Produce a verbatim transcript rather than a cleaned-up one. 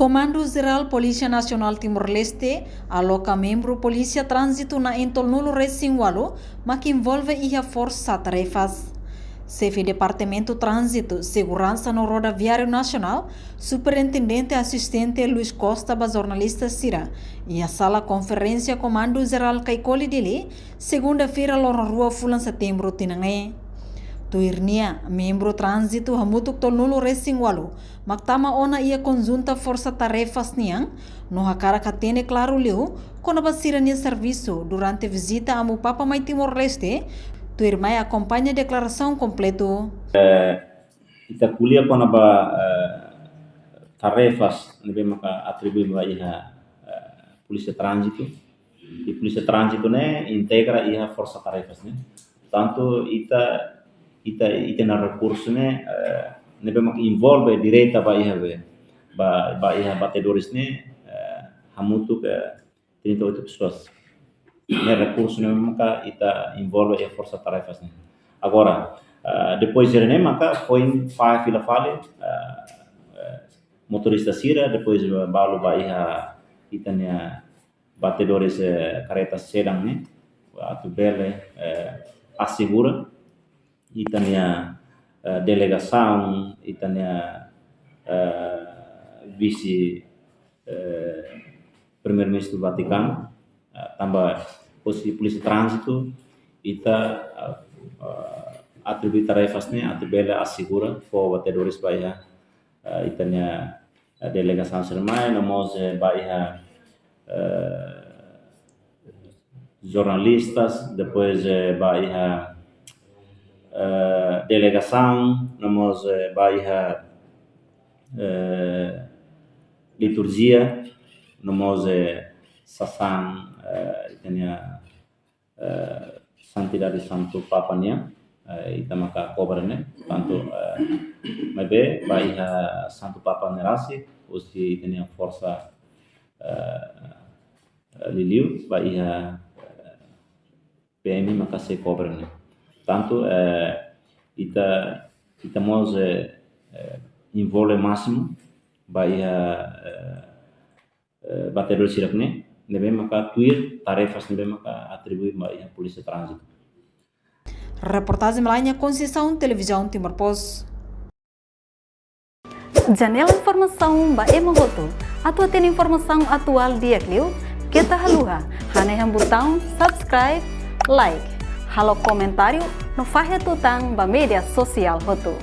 Komandu Jerál Polísia Nasionál Timor-Leste aloka membru Polísia Tránzitu na'in tolunulu-resin-ualu mak envolve iha forsa tarefas. Xefe Departamentu Tránzitu, Seguransa no Rodoviáriu Nasionál, Superintendente Asistente Luis Costa ba jornalista sira iha sala konferénsia Komandu Jerál Caicoli, Dili, segunda-feira, loron rua fulan setembru tinan ne'e. Tuir nia, membru tránzitu hamutuk tolunulu-resin-ualu mak tama ona iha konjunta forsa tarefas nian, no hakarak hatene klaru liu kona-ba sira-nia servisu durante vizita Amu Papa mai Timor-Leste, tuirmai akompaña deklarasaun kompletu. Ita ko'alia kona-ba, eh, tarefas ne'ebé maka atribui ba iha, eh, Polísia Tránzitu. I Polísia Tránzitu ne'e integra iha forsa tarefas ne'e. Portantu, ita, ita, ita-nia rekursu ne'e, eh, ne'ebé maka envolve direta ba iha be, ba, ba iha batedores ne'e, eh, hamutuk, eh, trinta e oito pessoas. Ne'e rekursu ne'ebé maka ita envolve iha forsa tarefas ne'e. Agora, eh, depois de ne'e maka foin fahe fila fali, eh, eh, motorista sira, depois balu ba iha ita-nia batedores, eh, kareta sedang ne'e, atu bele, eh, asegura ita-nia, eh, delegasaun, ita-nia, eh, vise, eh, Primeiru-Ministru Vatikanu, eh, tanba husi Polísia Tránzitu, ita, eh, eh, atribui tarefas ne'e atu bele asegura fó batedores ba iha, eh, ita-nia, eh, delegasaun sira mai, no mós, eh, ba iha, eh, jornalistas, depois, eh, ba iha, eh, delegasaun, no mós, eh, ba iha, eh, liturjia, no mós, eh, sasán, eh, ita-nia, eh, Santidade Santu Papa nian, eh, ita maka kobre ne'e, tantu, eh, maibé ba iha Santu Papa ne'e rasik, husi ita-nia forsa, eh, eh, liuliu, ba iha, eh, P M maka sei kobre ne'e. Tantu, eh, ita, ita mós, eh, eh, envolve másimu ba iha, eh, eh, batedor sira ne'e, ne'ebé maka tuir tarefas ne'ebé maka atribui ba iha Polísia Tránzitu. Reportajen Melania Conceição, Televizaun Timor Post. Janela informasaun ba ema hotu. Atu hatene informasaun atuál di'ak liu, keta haluha hanehan butaun subscribe, like, halo komentáriu no fahe tutan ba média sosiál hotu.